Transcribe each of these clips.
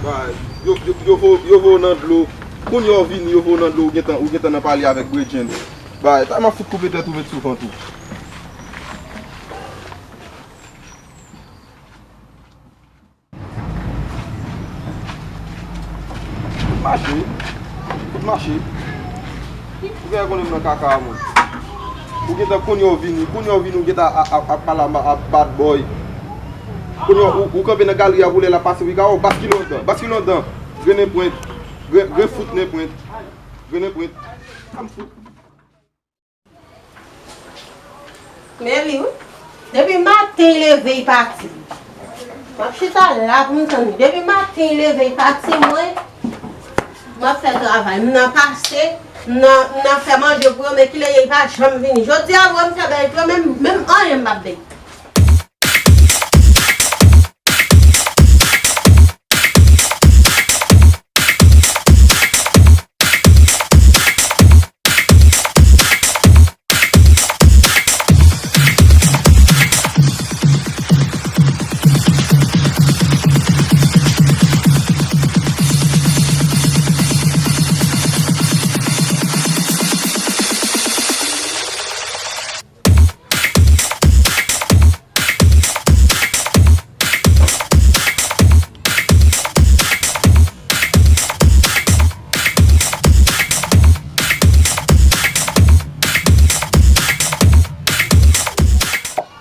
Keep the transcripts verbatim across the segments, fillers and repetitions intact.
Bay, yo, yo, yo vo-, yo voye w nan dlo. Kounye a w vini, yo voye w nan dlo, ou gentan, ou gentan nan pale avèk bredjenn. Bay, ta m ap fout koupe tèt ou met sou vant ou. Mache. Mache. Ou genlè konnen m nan kaka a, moun. Ou gentan kounye a w vini, kounye a w vini, ou gentan ap, ap, ap pale a, a bad boy. Kounye a ou, ou kanpe nan galri a, woulè la pase, wi, gawo, baskile anndan, baskile anndan. Grennen pwent, gren, gren fout nen pwent, grennen pwent. Sa m fout. Men li wi. Depi maten li leve, li pati. M ap chita la pou m tann li. Depi maten li leve, li pati, mwen, m ap fè travay. M nan pase, m nan, m nan fè manje pou yo, men kilè ye, li pa janm vini. Jodi a, vre, m fè bèy pou yo, menm, menm anyen m p ap bay.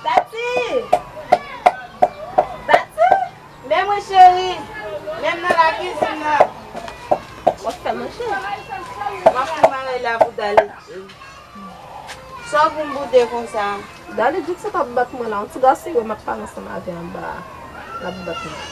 Tati! Tati! Men mwen cheri, men m nan lakizin nan. W ap fè manje? M ap fè marèy la pou Dalidji. Sa w pou m boude konsa? Dalidji, kisa k ap bat mwen la? Yon ti gason wè m ap pale ansanm avè anba a. L ap bat mwen.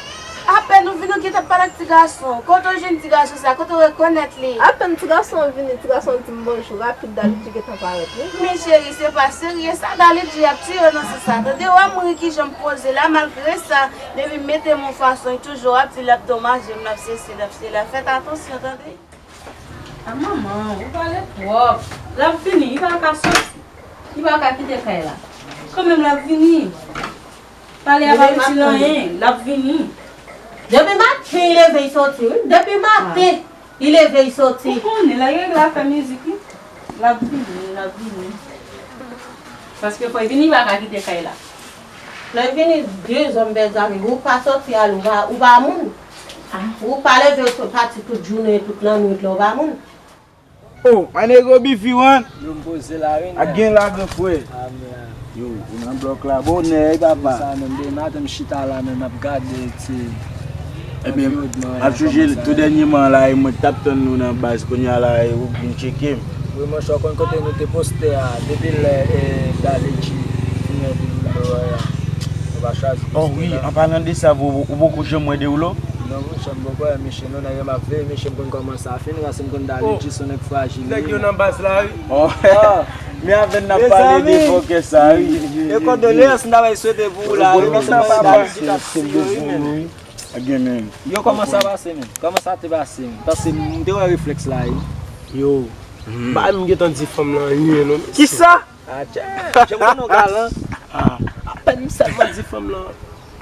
Apèn ou vini, ou gentan pale ak ti gason. Kote w jwenn ti gason sa? Kote w rekonèt li? Apèn ti gason an vini, ti gason an di m bonjou rapid, Dalidji gentan parèt wi. Men cheri, se pa serye sa, Dalidji ap tiye w nan sans sa. Tande, w ap mouri kijan m poze la, malgre sa, depi m mete m yon fason, li toujou ap di l ap domaje m, l ap sesi, l ap sela. Fèt atansyon, tande. A manman, ou pale twòp. L ap vini, li pa ka soti. Li pa ka kite kay la. Kanmenm l ap vini. Pale a pa itil anyen, l ap vini. Depi maten li leve, li soti wi. Depi maten li leve, li soti. Ou konnen, lè Greg la fè mizik wi. L ap vini, l ap vini. Paske fò l vini, li pa ka kite kay la. Lè l vini, dezòm bèl zafè. Ou pa soti al, ou pa, ou pa moun. Ou pa leve, ou pati tout jounen, tout lannwit la, ou pa moun. Oh, my nigga, B V one. Yo, m poze la wi, nèg. Ak gen la, gran frè. Yo, ou nan blòk la bonè wi, papa. Sa menm, demen maten m chita la menm, m ap gade ti. Ebyen, m ap sonje tou dènyèman la, e mwen t ap tann nou nan baz, kounye a la, e ou vin tcheke m. Wi, monchè, w konn kote nou te poste a, depi lè, e, Dalidji fin epi Roulo a, nou pa chwazi poste la. Oh wi, an palan de sa, ou, ou poko janm wè Deroulo? Non, monchè, m poko wè misye, non, nèg yo m ap veye misye, m konn kòman sa fin, paske m konn Dalidji se yon nèg frajil. Nèg yo nan baz la, wi. Oh. Men avè n ap pale de fòkè sa, wi. E kondoleyans m ta bay swete pou ou la, wi, men se pa Dalidji k ap tiye, wi, men. Yo, kòman sa pase, men? Kòman sa te pase, men? Paske m te wè reflèks la, wi. Yo, m pa menm gentan di fanm lan anyen, non, mesye. Kisa? Atchè, jan m konnen w galan. Apèn m sèlman di fanm lan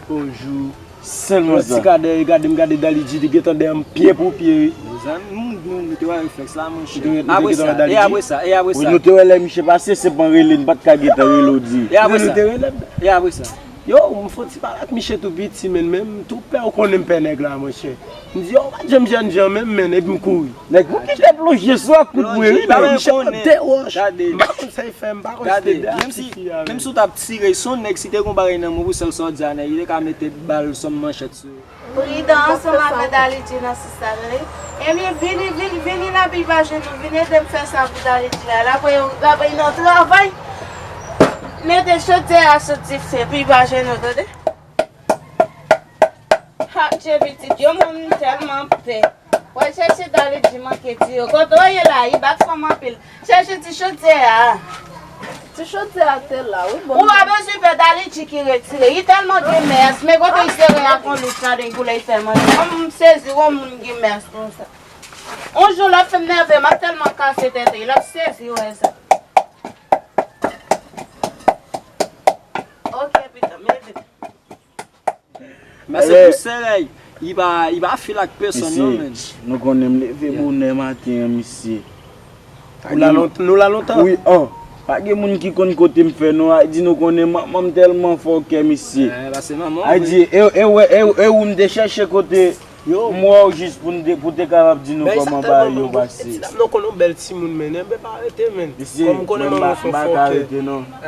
bonjou. Sèlman sa. Yon ti kadè, gade m gade Dalidji, li gentan dèyè m pye pou pye, wi. Mezanmi, nou, nou, nou te wè reflèks la, monchè. Apre sa, e apre sa, e apre sa. Wi, nou te wè lè misye pase, se pa rele, n pa t ka gentan rele w di. E apre sa. E apre sa. Yo, m fon ti pale ak misye tou piti, men, men m tou pè, ou konnen m pè nèg la, monchè. M di, yo, w pa janm jènjan menm, men, epi m kouri. Nèg, ou kite plonje sou ak kout bwe, wi, men. Misye pran de wòch. M pa konn sa l fè, m pa konn si te de ak ti fi a, menm si w t ap tire, se yon nèg, si te gon bagay nan men w pou sèl sa w di a nèg, li te ka mete bal sòm manchèt sou ou. Pridan ansanm avè Dalidji nan sista, tande. Ebyen, vini, vini, vini nan pi ba jenou, vini ede m fè sa pou Dalidji a. L ap, l ap nan travay, mete chodyè a sou dife, pi ba jenou, tande. Ha, Dye pitit, yo, mwen, m tèlman pè. Wè, chèche Dalidji manke di yo. Kote w ye la, li bat fanm anpil. Chèche ti chodyè a. Ti chodyè a te la, wi, bon. Ou pa bezwen pè, Dalidji ki retire. Li tèlman gen mès, men kote li sere ak yon lis, gade koulè li fè manje. Kòm m sezi, yon moun gen mès konsa. Yon jou, l ap fè m nève, m ap tèlman kase tèt li, l ap sezi, wè sa. Ok, pitit, men vit. Mèsi pou serèy. Li pa, li pa fil ak pèsòn non, men. Nou konnen m leve bonè maten an, misye. Nou la lontan. Wi, oh. Pa gen moun ki konn kote m fè non. A di nou konnen manman m tèlman fò kè, misye. A di, e, e, e, e ou m te chèche kote m wè w jis pou n te, pou te kapab di nou kòman bagay yo pase. Ti dam nan konnen yon bèl timoun, men enben pa rete, men. Kòm m konnen manman w se yon fò kè.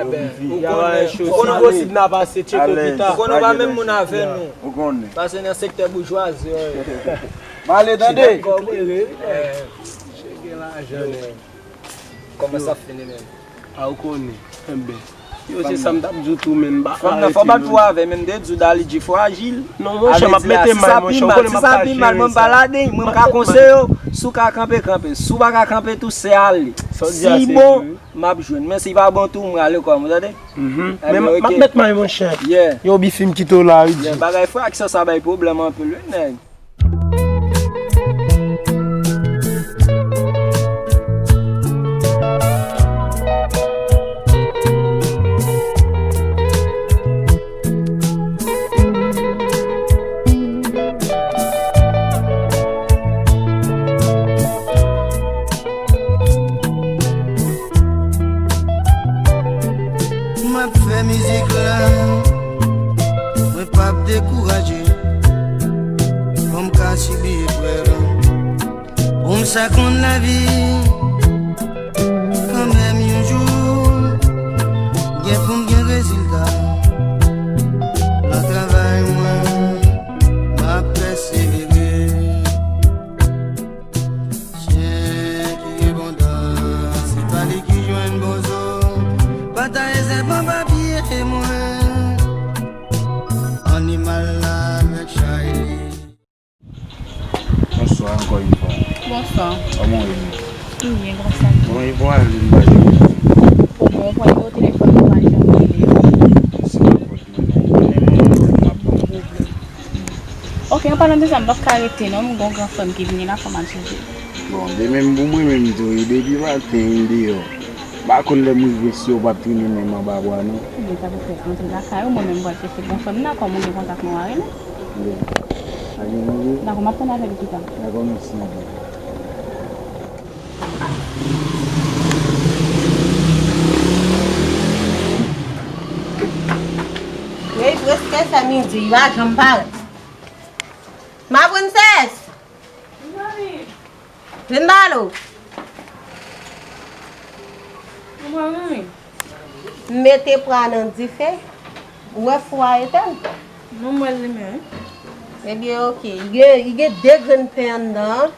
Enben, ou konnen, ou konnen posib n a pase tcheke pita. Ou konnen ou pa menm moun avè nou. Ou konnen. Pase nan sektè boujwazi yo. M ale tande. Kòm rele, men. Misye gen lajan, men. Kòman sa fini menm? A ou konnen. Enben. Yo, se sa m t ap di w tou, men m pa ka rete non. Fanm nan fò bat pou avè, men m te di w Dali G frajil. Non, monchè, m ap mete may, monchè, ou konnen m ap kache sa. Si sa pi mal, mwen m pa ladann, mwen m ka konseye w. Si w ka kanpe, kanpe. Si w pa ka kanpe tou, se ale. Si l bon, m ap jwenn. Men si l pa bon tou, m rale kò m, ou tande? Men m ap met may, monchè. Yo, Bifi m kite w la, wi. Bagay fraksyon sa bay pwoblèm anpil, wi, nèg. M ap fè mizik la, mwen p ap dekouraje. Fò m ka sibi eprèv pou m sa konn lavi. Kanmenm yon jou, gen pou m gen rezilta. Nan travay mwen, m ap pèsevere. Chen ki gen bon dan, se pa li ki jwenn bon zo. Pataje zèb anba pye mwen. Animal la avèk chay li. Bonswa ankò yon fwa. Bonswa. Kòman w ye? M byen, gras a Dye. Bon, e pou ale m pa jwenn ou. Ou bon, ou pran nimewo telefòn mwen, ou pa janm rele. Se pa fòt mwen non, ou konnen mwen menm m ap ban w pwoblèm. Ok, an palan de sa, m p ap ka rete non, m gon gran frè m ki vini la, fò m al chèche l. Bon, de menm pou mwen menm tou, e depi maten m deyò. M pa konn lè m rive si w p ap trennen men m anba bra non. Ebyen sa pou fè antre lakay ou, mwen menm m pral chèche l. Bon, frè m nan, kòm ou gen kontak mwen, w a rele m. Bon. Pa gen pwoblèm. Dakò, m ap konn avè l pita. Dakò, mèsi anpil. Wi, prèske fè midi, li pa janm parèt. Ma princesse! Vin ba lo. M mete pwa nan dife. Ou wè fou a etèn? Non, m wè l limen wi. Ebyen, oke. Li gen, li gen de grenn pen anndan an.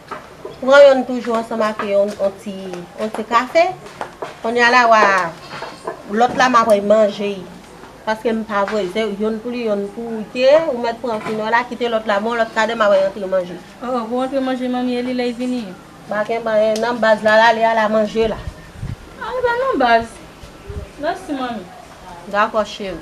Pran yonn toujou ansanm ak yon, yon ti, yon ti kafe. Kounye a la, w a, lòt la, m ap manje. Paske m pa vle, se yonn pou li, yonn pou ou, ke ou mèt pran fini la, kite lòt la, bon, lòt kadè m ap antre manje. Oh, pou antre manje manmi Eli lè l vini? Pa gen anyen, nan baz la, l ale, al a manje la. Al ba nan baz. Mèsi manmi. Dakò, cheri.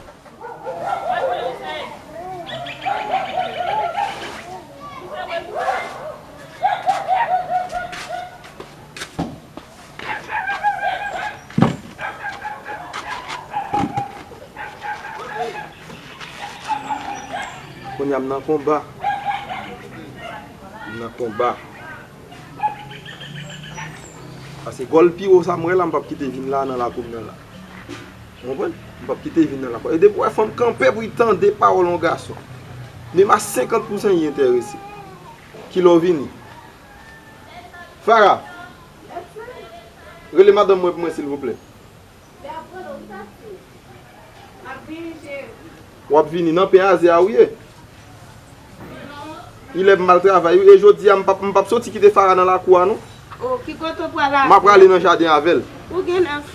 Kounye a m nan konba. M nan konba. Paske gòl pi wo sa m wè la, m p ap kite vin la nan lakou m nan la. Ou konprann? M p ap kite vin nan lakou. E depi w wè fanm kanpe pou l tande pawòl yon gason, menm a senkant pousan li enterese. Kilè w vini? Farah, rele madanm mwen pou mwen silvouplè. W ap vini nan pen aze a ou ye? Ilè m al travay wi, e jodi a m p ap, m p ap soti kite Farah nan lakou a non. Oh, ki kote w pral ale? M ap prale nan jaden avè l. Ou gen nèf.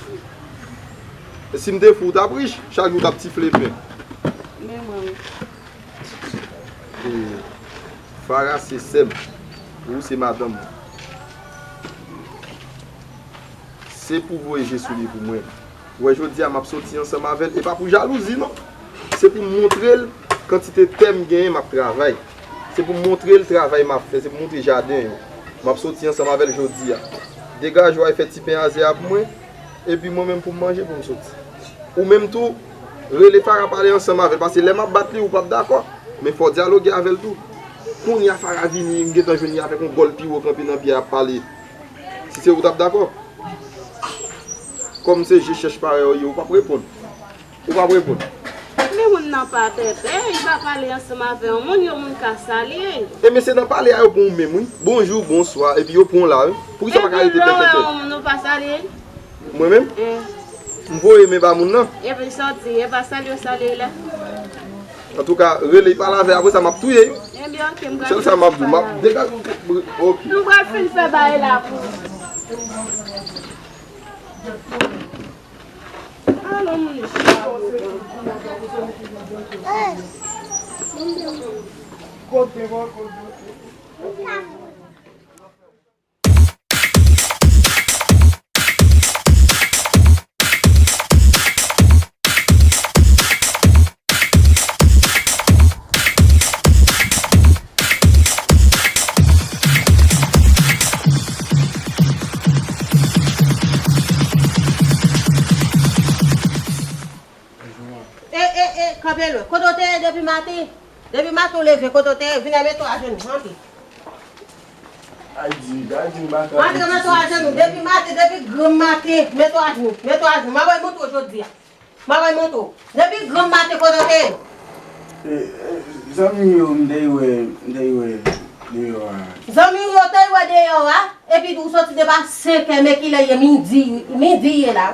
Si m te fou, w t ap rich, chak jou w t ap tifle pen. Men mwen wi. E Farah se sè m, ou se madanm mwen. Se pou voye je sou li pou mwen. Ou wè jodi a m ap soti ansanm avè l, e pa pou jalouzi non. Se pou m montre l kantite tè m genyen m ap travay. Se pou m montre l travay m ap fè, se pou m montre jaden yo. M ap soti ansanm avè l jodi a. Degaje w al fè ti pen aze a pou mwen, epi mwen menm pou m manje pou m soti. Ou menm tou, rele Farah pale ansanm avè l, paske lè m ap bat li, ou p ap dakò. Men fò w dyaloge avè l tou. Kounye a Fara vini, m gentan jwenn li avèk yon gòl pi wo kanpe nan pye ap pale. Si se ou, w t ap dakò? Kòm se je chèch parèy ou ye, ou p ap reponn. Ou p ap reponn. Men moun nan pa tètè, li pa pale ansanm avè yon moun, yon moun ka salye. E men se nan pale a yo pran w menm, wi. Bonjou, bonswa, epi yo pran w la, wi. Poukisa w pa ka rete tètè? Epi lè w wè yon moun, ou pa salye? Mwen menm? Eh. M voye men ba moun nan. Epi sòti, e pa salye w salye la. Antouka, rele, pale avè, apre sa, m ap touye, wi. Ebyen, ok, m pral fè ti bagay. Sèl sa m ap di, m ap degaje w. Ok. Nou pral fin fè bagay la pou. Alon, moun. E, e, e, kanpe lwen. Kote w te ye depi maten? Depi maten w leve, kote w te ye? Vin la, mete w ajenou, antre. Ay di, ay di, m pa ka. Antre, mete w ajenou. Depi maten, depi granm maten, mete w ajenou. Mete w ajenou. M ap montre w jodi a. M ap montre w. Depi granm maten, kote w te ye? E, e, zanmi yo, m te wè, m te wè deyò a. Zanmi yo te wè deyò a, epi tou soti depi a senk è, men kilè ye, midi, midi ye la.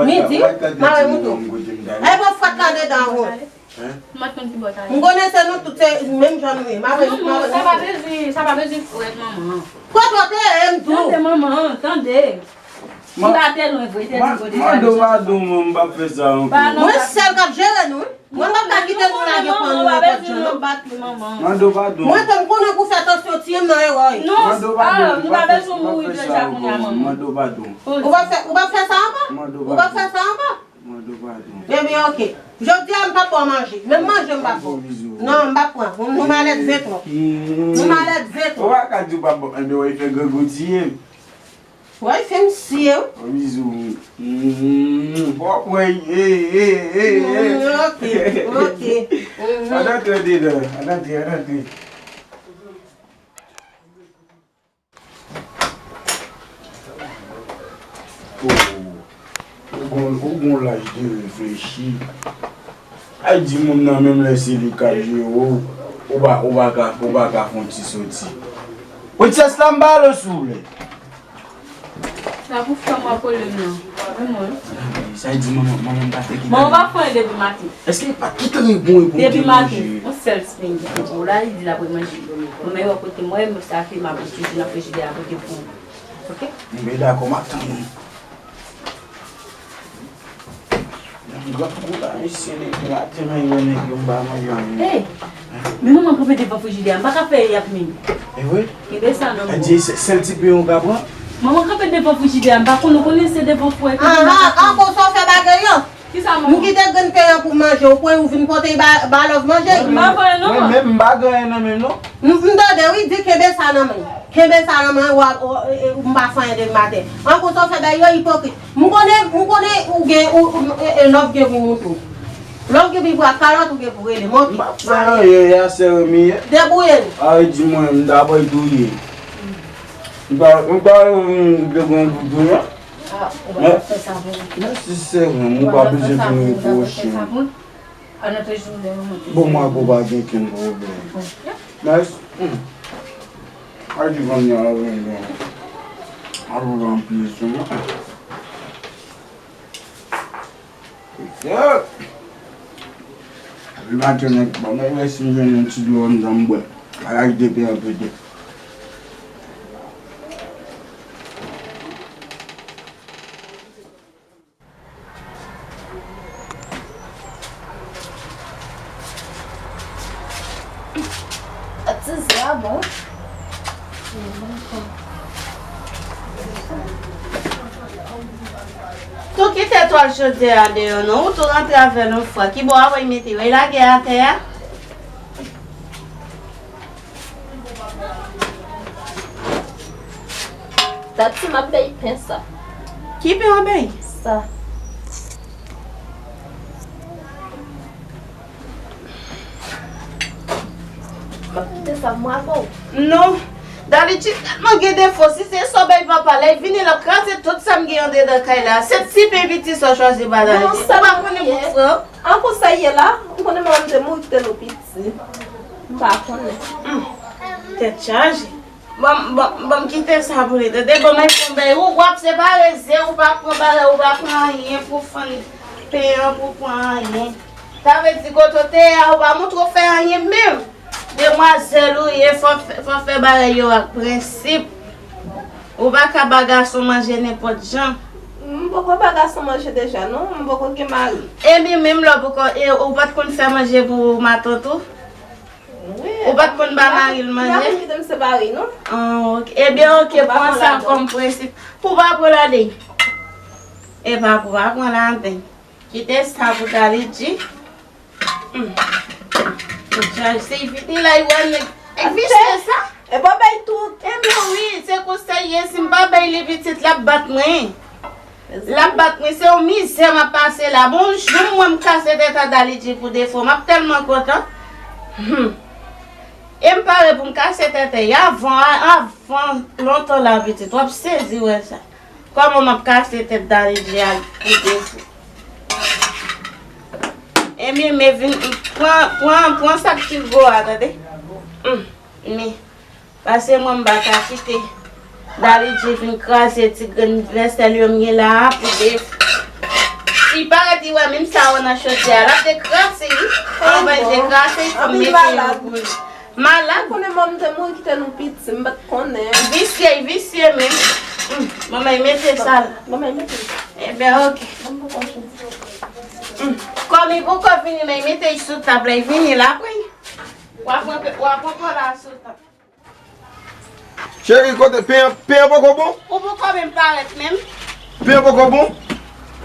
Midi, m ap montre w. E bon, fwèt la dedan ou. Hein? M pa t konn ki bò ta ye. M konnen se nou tout se menm jan nou ye. M ap, m ap. Non, non, sa pa bezwen, sa pa bezwen frèt, manman. Kote w te ye, m tou? Tande, manman, tande. Li pa te lwen vre, te di kote. Mande w padon, manman, m p ap fè sa ankò. Mwen sèl k ap jere nou, wi. Mwen p ap ka kite nou lage kò nou nenpòt jan, non. Mande w padon. Mwen tou, m konnen pou fè tansyon tiye m nan erè, wi. Non, mande w padon, nou pa bezwen mouri deja kounye a, manman. Mande w padon. Ou p ap fè, ou p ap fè sa ankò? Ou p ap fè sa ankò? Mande w padon. Ebyen, ok. Jodi a, m p ap ba w manje. Menm manje, m p ap ba w. Non, m p ap pran. Nou malèt vre twòp. Nou malèt vre twòp. Ou pa ka di w p ap ba m, ebyen, w fè grangou tiye m. Woy, fè m siye w. Bon bizou. Bon, woy, hey, hey, hey, hey. Ok, ok. Ann antre dedan, ann antre, ann antre. Oh, ou gon, ou gon laj de reflechi. Ay di moun nan menm lè se li k ap jere w, ou pa, ou pa ka, ou pa ka fè yon ti soti. Princess la m ba l, souple. Sa pou fè mwen pwoblèm nan. Wi, mwen. Sa di manman, manman pa te kite. Manman pa fè anyen depi maten. Èske pa kite reponn pou manje? Depi maten. Yon sèl ti pen ki pou la, li di l ap manje. Mwen menm kote mwen, sa fè m ap toujou nan frijidè a pote pou ou. Ok? Enben dakò, m ap tann ou. Granpou la, mesye, depi maten, men yo nèg yo, m pa manje anyen. Hey! Men manman kanpe devan frijidè a, m pa ka fè yap menm. E vre? Kenbe sa nan men w. Adye, sèl ti pen ou ka pran? Manman kanpe devan frijidè a, m pa konn, ou konnen se devan fou e. Aha, ankò sa w fè bagay yo? Kisa manman? M kite grenn pen an pou manje, ou kwè ou vin pote ba, ba Love manje? M pa pran non. Mwen menm, m pa gen anyen nan men m non. M, m tande wi, di kenbe sa nan men. Kenbe sa nan men, w ap, w, e, e, m pa fè anyen depi maten. An konsa w fè bagay yo ipokrit. M konnen, m konnen ou gen, ou, ou, e, e, Love gen pou moun tou. Love gen pou kalòt ou gen pou rele, monte. M pa fè anyen, ya sè Remi ye. Debouye n. Ay di mwen, m ta pral touye. M pa, m pa, m te gen pou touye. Ah, ou pa fè sa pou mwen. Mèsi sè Remi, ou pa bezwen fin repwoche. Bon, mwen pou pa gen kenn pwoblèm. Mèsi. Hmm. Ay di vanyan la vin bon. A ou anpil sou mwen. Li maten nèg, bon, mwen wè si m jwenn yon ti dlo anndan m bwè. Ala ki te pen an pete. Atiz la bon. Tou kite twal chodyè a deyò non, ou tou rantre avè l yon fwa. Kibò a w ap mete yo? E lage atè a? Tati, m ap bay pen sa. Ki pen w ap bay? Sa. M ap kite sa pou m avè w. Non. Dali G tèlman gen defo, si se sa w bay papa, lè l vini, l ap kraze tout sa m gen andedan kay la. Se ti pen piti sa w chwazi ba Dali G. Ou pa konnen bout frè w? An konsa ye la, ou konnen manman m te mouri kite nou piti. M pa konnen. Tèt chaje. Ban m, ban m, ban m kite sa pou li, tande? Ban m fè yon bagay. Ou w ap separe ze, ou pa pran bagay, ou pa pran anyen pou fann pen an, pou pran anyen. Sa vle di kote w te ye a, ou pa montre w fè anyen menm. Demwazèl ou ye, fò w fè, fò w fè bagay yo ak prensip. Ou pa ka ba gason manje nenpòt jan. M poko ba gason manje deja, non. M poko gen mari. Ebyen, menm lè w poko, e, ou pa t konn fè manje pou matant ou? Ou pa t konn ba mari l manje? Kite m separe, non. Ah, ok. Ebyen, ok, pran sa kòm prensip. Pou pa pran la de. E pa pou pa pran la anten. Kite sa pou Dali G. Hmm. Jan se vini la, yo wè nèg. E visye sa. E pa bay tout. Ebyen, wi, se konsa ye. Si m pa bay li pitit, l ap bat mwen. L ap bat mwen, se yon mizè m ap pase la. Bon, jou mwen m kase tèt a Dali G pou defo, m ap tèlman kontan. Hmm. E m pare pou m kase tèt a y avan, avan lontan la, pitit. W ap sezi wè sa. Kòman m ap kase tèt Dali G a pou defo. Ebyen, men vin, pran, pran, pran sa k pi gwo a, tande. Hmm. Men. Paske mwen m pa ka kite Dali G vin kraze ti grenn vèsèl yo m gen la a pou de. Si parèt li wè menm sa yo nan chodyè a, l ap dekrase wi. Anvan l dekrase, fò m mete yo pou li. Malad? Ou konnen manman m te mouri kite nou piti, m pa t konnen. Visye, visye menm. Hmm, manman, mete sa la. Manman, mete. Ebyen, ok. Hmm. Kòm li poko vini, men mete sou tab la, li vini la, wi. W ap pran, w ap pran kò la sou tab. Cheri, kote pen an? Pen an poko bon? Ou poko menm parèt menm. Pen an poko bon?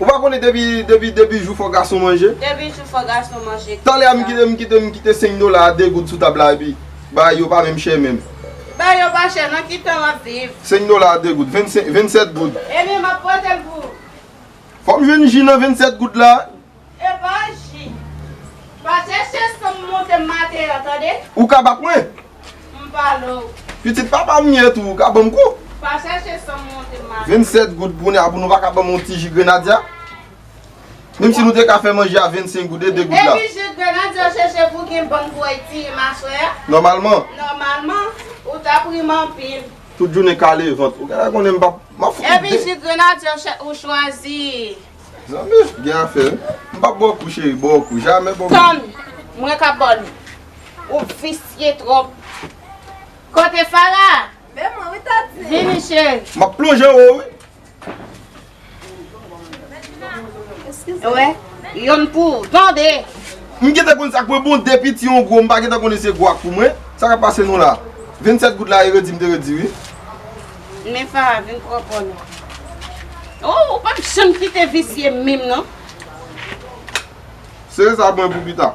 Ou pa konnen depi, depi, depi jou fò gason manje? Depi jou fò gason manje. Talè a m kite, m kite, m kite senk dola a de goud sou tab la epi bagay yo pa menm chè menm. Bagay yo pa chè non, ki tan w ap viv? Senk dola a de goud, vennsenk, vennsèt goud. Ebyen, m ap pote l pou ou. Fò m jwenn ji nan vennsèt goud la. E pa ji. Pa chèche san m monte maten an, tande? Ou ka bat mwen? M pale w. Pitit papa m ye tou, ou ka ban m kou. Pa chèche san m monte maten. Vennsèt goud pou nou, pou nou pa ka ban m yon ti ji grenadya? Menm si nou te ka fè manje a vennsenk goud e de goud la. Epi ji grenadya w chèche pou gen bann pou w tiye maswè a? Nòmalman. Nòmalman, ou t ap ri m anpil. Tout jounen kale vant. Ou genlè konnen m p ap, m ap fout. Epi ji grenadya w chè-, ou chwazi. Zanmi, gen afè wi. M p ap ba w kou cheri, ba w kou. Jamè ba w kou. Tann, mwen k ap ba w li. Ou visye twòp. Kote Fara? Men mwen wi, Tati. Vini cheri. M ap plonje anwo wi. Wè, yonn pou ou, tande. M gentan konn sa k mwen bon, de piti yon gwo, m pa gentan konnen se gwo ak pou mwen. Sa k ap pase nou la? Vennsèt goud la, e redi m te redi wi. Men Fara vin pran kò nou. Oh, ou p ap janm kite visye menm non. Sere sa mwen pou pita.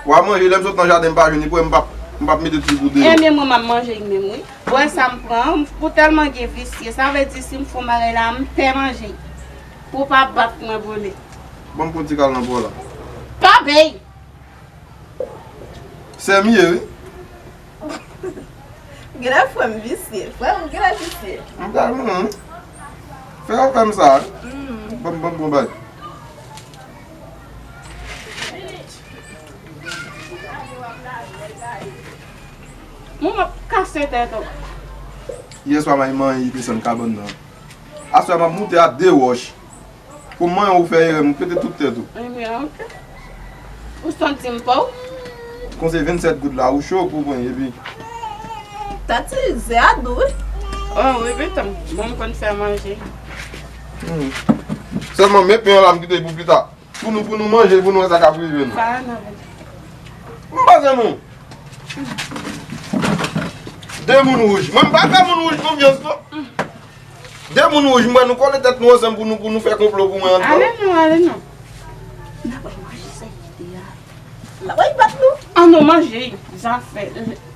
W a manje, lè m sot nan jaden m pa jwenn li, pou m p ap, m p ap mete ti gou deyò. Ebyen, mwen m ap manje li menm wi. Wè sa m pran an, pou tèlman gen visye, sa vle di si m fè yon bagay la, m pè manje. Pou w pa bat mwen pou li. Ban m pran ti kal nan bò la. Pa bay! Sè m ye wi. Genlè frè m visye. Frè m genlè visye. M ta renmen. Fè yo fè m sa. Mm. Ban m, ban m bon bay. Mwen m ap kase tèt ou. Yè swa m al manyen, li desann kabann nan. Aswè m ap moute a de wòch. Kòman ou fè erè, m pete tout tèt ou. Ebyen, ok. Ou santi m pa w? Konse vennsèt goud la, ou cho pou mwen, epi. Tati, ze a dou wi. Oh, wi, pitit. Bon, m konn fè manje. Hmm. Sèlman, men pen an la, m kite pou pita. Pou nou, pou nou manje, pou nou wè sa k ap rive nou. Sa a nan vin. M pa zanmi w. De moun wouj. Mwen, m pa fè moun wouj konfyans, non. De moun wouj, m wè nou kole tèt nou ansanm pou nou, pou nou fè konplo pou mwen antre. Ale non, ale non. N ap manje sa ki te a. L ap bat nou. An nou manje, zafè,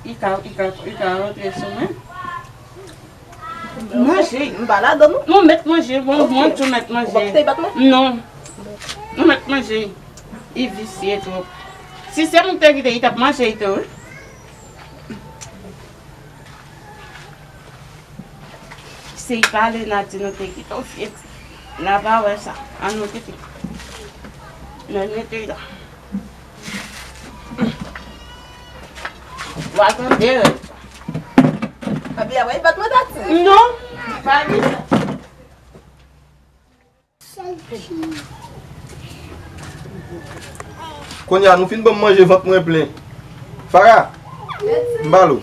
li ka, li ka, li ka rantre sou mwen. Manje. M pa ladan non. Nou mèt manje, bon, mwen tou mèt manje. Ou p ap kite bat mwen? Non. Nou mèt manje. Li visye twòp. Si se moun te kite, li t ap manje li tou, wi. Se pale n a di nou te kite w fyèti. N a pa wè sa. An nou kite. Nan mete la. W a tande rèd. Papi a wè bat mwen dati. Non, pa di sa. Kounye a, nou fin ban m manje, vant mwen plen. Farah, m ba l ou.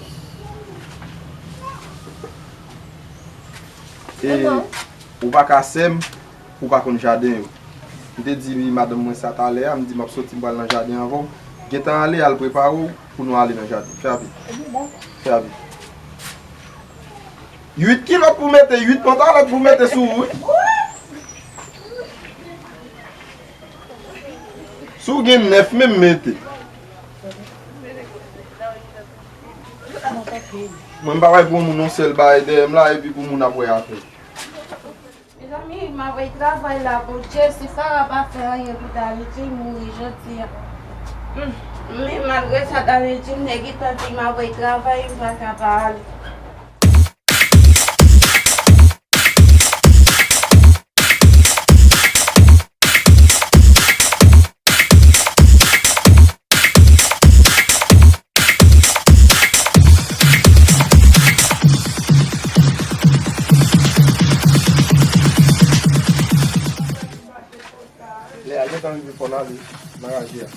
E, ou pa ka sè m, ou pa konn jaden yo. M te di madanm mwen sa talè a, m di m ap soti, m pral nan jaden avè w. Gentan ale, al prepare w pou nou ale nan jaden. Fè rapid. Fè rapid. Uit kilòt pou mete, uit pantalèt pou mete sou ou, wi. Si w gen nèf menm mete. Mwen m pa bay pou moun yon sèl bagay dèyè m la, epi pou moun ap wè atè. Mezanmi, m ap al travay la, Bondye, si Farah pa fè anyen pou Daniti, m mouri jodi a. Hmm, men malgre sa, Daniti, m te gentan di m ap al travay, m pa ka pa ale. Lè a gentan rive, fò n ale nan raje a.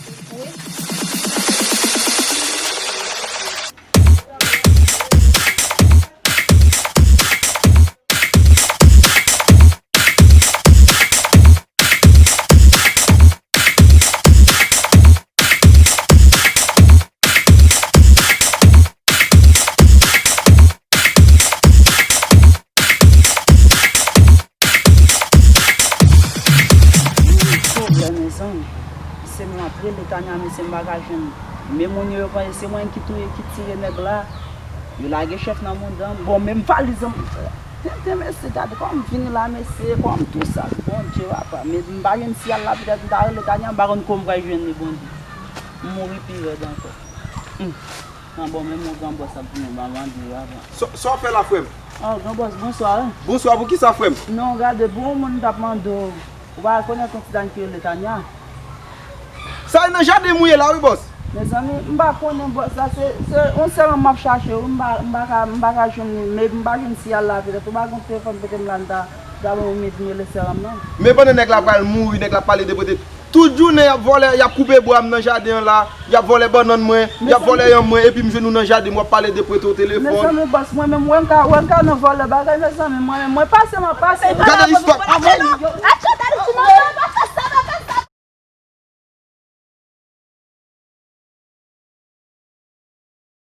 Pwoblèm, mezanmi. Se m ap rele Tania, mesye, m pa ka jwenn li. Men moun yo, yo panse se mwen ki touye, ki tire nèg la. Yo lage chèf nan mouda m. Bon, menm valiz an, tenten, mesye, gade kòman m vini la, mesye, kòman m tou sal. Bondye, papa, men m pa jwenn siyal la, petèt m ta rele Tania, m pa konn kòman m pral jwenn li, Bondye. M mouri pi rèd ankò. Hmm. An bon, menm yon gran bòs ap vini, m pa mande yo avan. Sa, sa w fè la, frè m? Oh, gran bòs, bonswa, wi. Bonswa, poukisa, frè m? Non, gade, pou yon moun m t ap mande w, ou pa rekonèt yon ti dam ki rele Tania? Sa e nan jaden m ou ye la, wi, bòs. Mezanmi, m pa konnen, bòs, sa se, se yon sèl m ap chache, wi, m pa, m pa ka, m pa ka jwenn li, men m pa jwenn siyal la, petèt ou pa gen telefòn kote m la, m ta, ta bon, m rele sèl m nan. Men pandan nèg la pral mouri, nèg la pale de pote. Tout jounen y ap vòlè, y ap koupe bwa m nan jaden an la, y ap vòlè bannann mwen, y ap vòlè yanm mwen, epi m jwenn ou nan jaden m, w ap pale de prete w telefòn. Mezanmi, bòs, mwen menm, wè m ka, wè m ka nan vòlè bagay, mezanmi, mwen menm, mwen pase, m ap pase. Gade istwa.